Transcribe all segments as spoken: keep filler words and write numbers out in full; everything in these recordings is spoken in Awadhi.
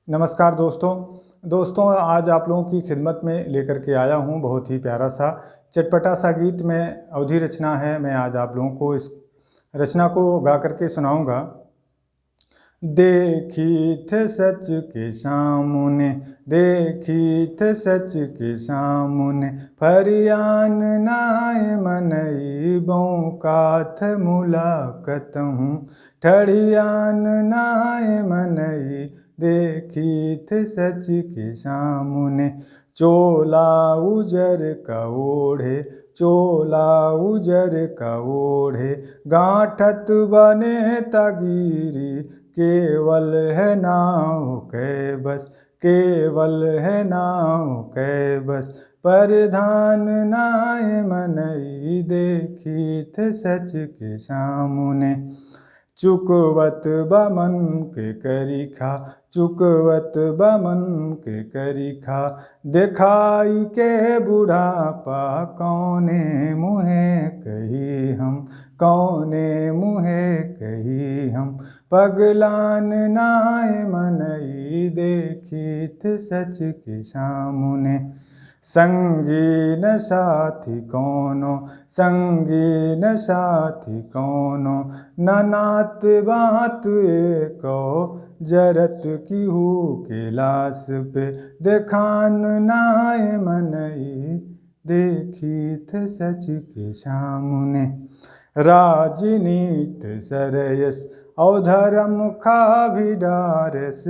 नमस्कार दोस्तों। दोस्तों, आज आप लोगों की खिदमत में लेकर के आया हूँ बहुत ही प्यारा सा, चटपटा सा गीत। मैं अवधी रचना है, मैं आज आप लोगों को इस रचना को गा करके सुनाऊंगा। देखी थे सच के सामने, देखी थे सच के सामने, फरियान नाय मनई, बौकात मुलाकत हूँ, ठड़ियान नाय मनई, देखी थे सच के सामने। चोला उजर का ओढ़े, चोला उजर का ओढ़े, गांठत बने तगीरी, केवल है नाव के बस, केवल है नाव के बस, परधान नाय मनई, देखी थे सच के सामने। चुकवत बा मन के करिखा, चुकवत बा मन के करिखा, देखाई के बुढ़ापा, कौने मुहे कही हम, कौने मुहे कही हम, पगलान नाय मनई, देखी थे सच के सामने। संगी न साथी कौनो, संगी न साथी कौनो, न नात बात एको, जरत किहू के लास पे, देखान नाय मनई, देखी थे सच के सामने। राजनीत सरयस औ धर्म खा भी डारस,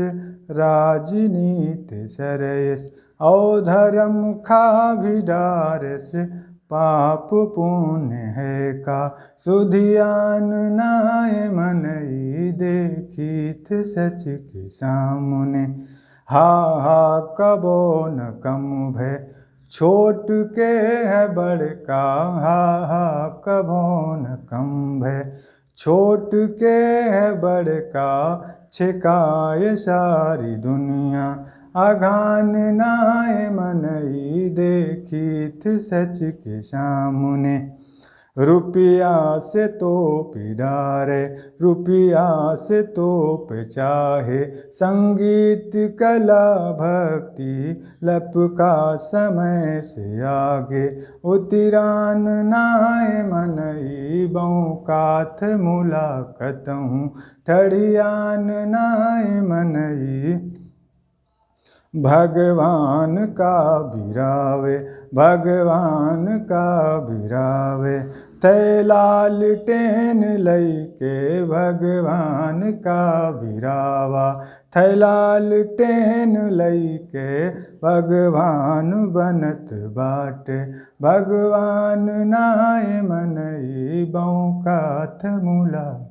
राजनीत सरयस औ धर्म खा भी डारस, पाप पुण्य है का सुधियान नाय मनई, देखी थे सच के सामने। हा हा कबो न कम भय, छोट के है बड़का, हा हा कबो न कम भय, छोट के है बड़का, छेकाय सारी दुनिया, अघान नाय मनई, देखी थे सच के सामने। रुपया से तोप डारे, रुपया से तोप चाहे, संगीत कला भक्ति लपका समय से आगे, उतिरान नाय मनई, बौकात मुलाकत हूँ, ठड़ियान नाय मनई। भगवान का बिरावे, भगवान का बिरावे, थै लालटेन लइके भगवान का बिरावा, थै लालटेन लइके भगवान बनत बाटे, भगवान नाय मनई, बौकात मुला।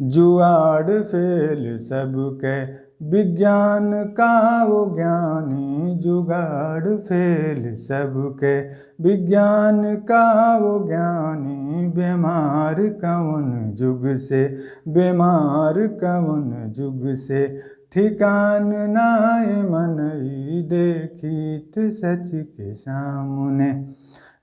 जुआड़ फेल सबके, विज्ञान का वो ज्ञानी, जुगाड़ फेल सबके, विज्ञान का वो ज्ञानी, बेमार कवन जुग से, बेमार कवन जुग से, ठिकान नाय मनई, देखी थे सच के सामने।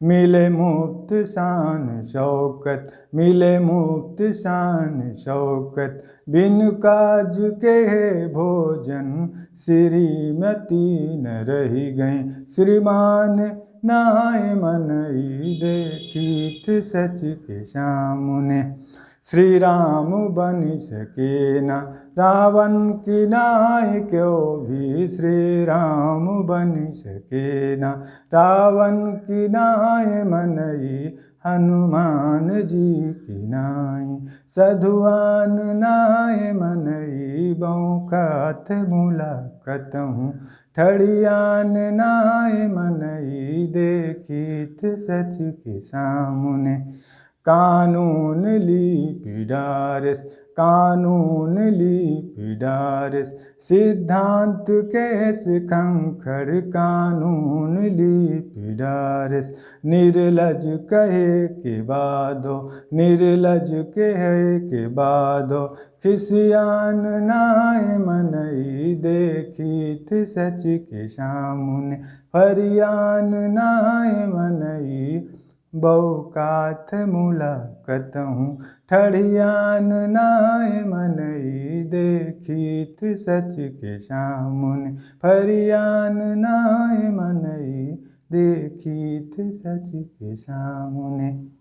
मिले मुफ्त शान शौकत, मिले मुफ्त शान शौकत, बिन काज के है भोजन, श्रीमती न रहि गई, श्रीमान नाय मनई, देखी थे सच के सामने। श्री राम बनि सके ना रावण की नाई, क्यों भी श्री राम बनि सके ना रावण की नाई, मनई हनुमान जी की नाई। सधुआन नाय मनई, बौकात मुलाकत हूँ, ठड़ियान नाय मनई, देखी थे सच के सामने। कानून लीपि डारस, कानून लीपि डारस, सिद्धांत केस खंखड़ कानून लीपि डारस। निर्लज कहे के बादो, निर्लज कहे के बादो, खिसियान नाय मनई, देखी थे सच के सामने। फरियान नाय मनई, बौकात मुलाकतहूँ ठड़ियान नाय मनई, देखीत सच के सामुने फरियान नाय मनई, देखीत सच के सामुने।